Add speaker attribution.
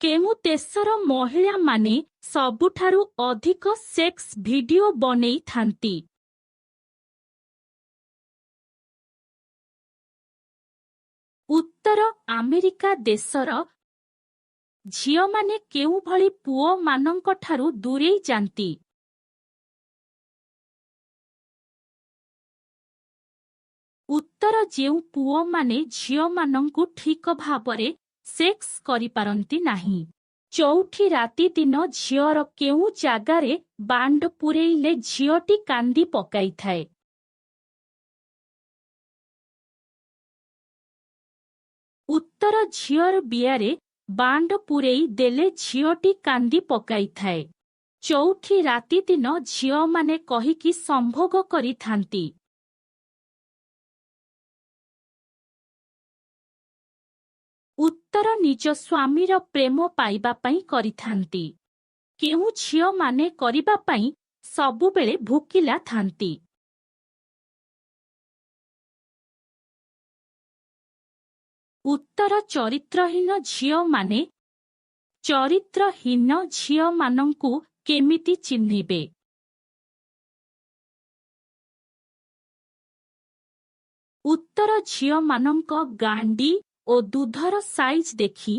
Speaker 1: କେଉଁ ଦେଶର ମହିଳାମାନେ ସବୁଠାରୁ ଅଧିକ ସେକ୍ସ ଭିଡିଓ ବନେଇଥାନ୍ତି? ଉତ୍ତର ଆମେରିକା ଦେଶର। ଝିଅମାନେ କେଉଁଭଳି ପୁଅମାନଙ୍କଠାରୁ ଦୂରେଇ ଯାନ୍ତି? ଉତ୍ତର ଯେଉଁ ପୁଅମାନେ ଝିଅମାନଙ୍କୁ ଠିକ ଭାବରେ ସେକ୍ସ କରିପାରନ୍ତି ନାହିଁ। ଚଉଠି ରାତି ଦିନ ଝିଅର କେଉଁ ଜାଗାରେ ବାଣ୍ଡ ପୂରେଇଲେ ଝିଅଟି କାନ୍ଦି ପକାଇଥାଏ? ଉତ୍ତର ଝିଅର ବିଆରେ ବାଣ୍ଡ ପୂରେଇ ଦେଲେ ଝିଅଟି କାନ୍ଦି ପକାଇଥାଏ। ଚଉଠି ରାତି ଦିନ ଝିଅମାନେ କହିକି ସମ୍ଭୋଗ କରିଥାନ୍ତି? ଉତ୍ତର ନିଜ ସ୍ୱାମୀର ପ୍ରେମ ପାଇବା ପାଇଁ କରିଥାନ୍ତି। କେଉଁ ଝିଅମାନେ କରିବା ପାଇଁ ସବୁବେଳେ ଭୋକିଲା ଥାନ୍ତି? ଉତ୍ତର ଚରିତ୍ରହୀନ ଝିଅମାନେ। ଚରିତ୍ରହୀନ ଝିଅମାନଙ୍କୁ କେମିତି ଚିହ୍ନିବେ? ଉତ୍ତର ଝିଅମାନଙ୍କ ଗାଣ୍ଡି ଓ ଦୁଧର ସାଇଜ ଦେଖି।